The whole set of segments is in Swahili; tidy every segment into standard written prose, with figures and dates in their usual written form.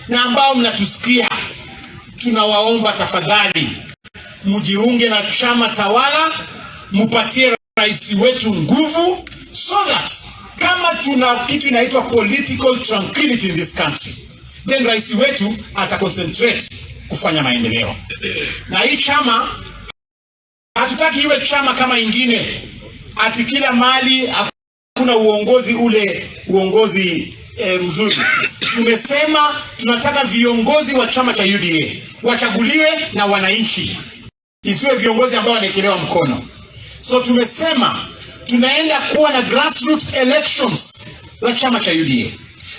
na ambao mnatusikia, tunawaomba tafadhali mjiunge na chama tawala, mupatie rais wetu nguvu, so that kama tuna kitu inaitwa political tranquility in this country, then rais wetu ata concentrate kufanya maendeleo. Na hii chama hatutaki iwe chama kama ingine, ati kila mahali hakuna uongozi ule uongozi mzuri. Tumesema tunataka viongozi wa chama cha UDA wachaguliwe na wananchi, isiwe viongozi ambao wanaekelewa mkono. So tumesema tunaenda kuwa na grassroots elections za chama cha UDA,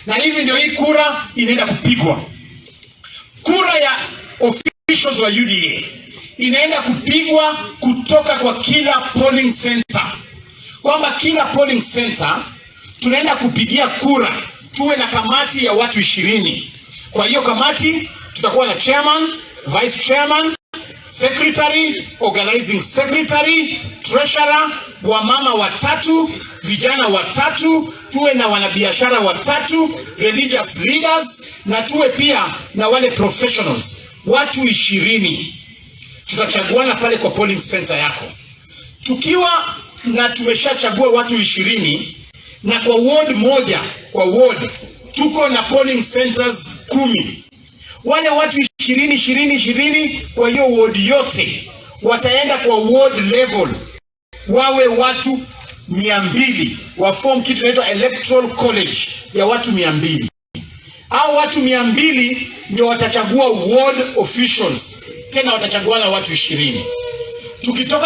na hivi ndio hii kura inaenda kupigwa. Kura ya officials wa UDA inaenda kupigwa kutoka kwa kila polling center, kwamba kila polling center tunaenda kupigia kura, tuwe na kamati ya watu 20. Kwa hiyo kamati tutakuwa na chairman, vice chairman, secretary, organizing secretary, treasurer, wamama watatu, vijana watatu, tuwe na wanabiashara watatu, religious leaders na tuwe pia na wale professionals, watu 20. Tutachaguana pale kwa polling center yako. Tukiwa na tumeshachagua watu 20 na kwa ward moja, kwa ward tuko na polling centers 10. Wale watu 20, 20, 20 kwa hiyo ward yote wataenda kwa ward level, wawe watu 200, wa form kitu inaitwa electoral college ya watu 200. Hao watu 200 ndio watachagua ward officials, tena watachagua na watu 20. Tukitoka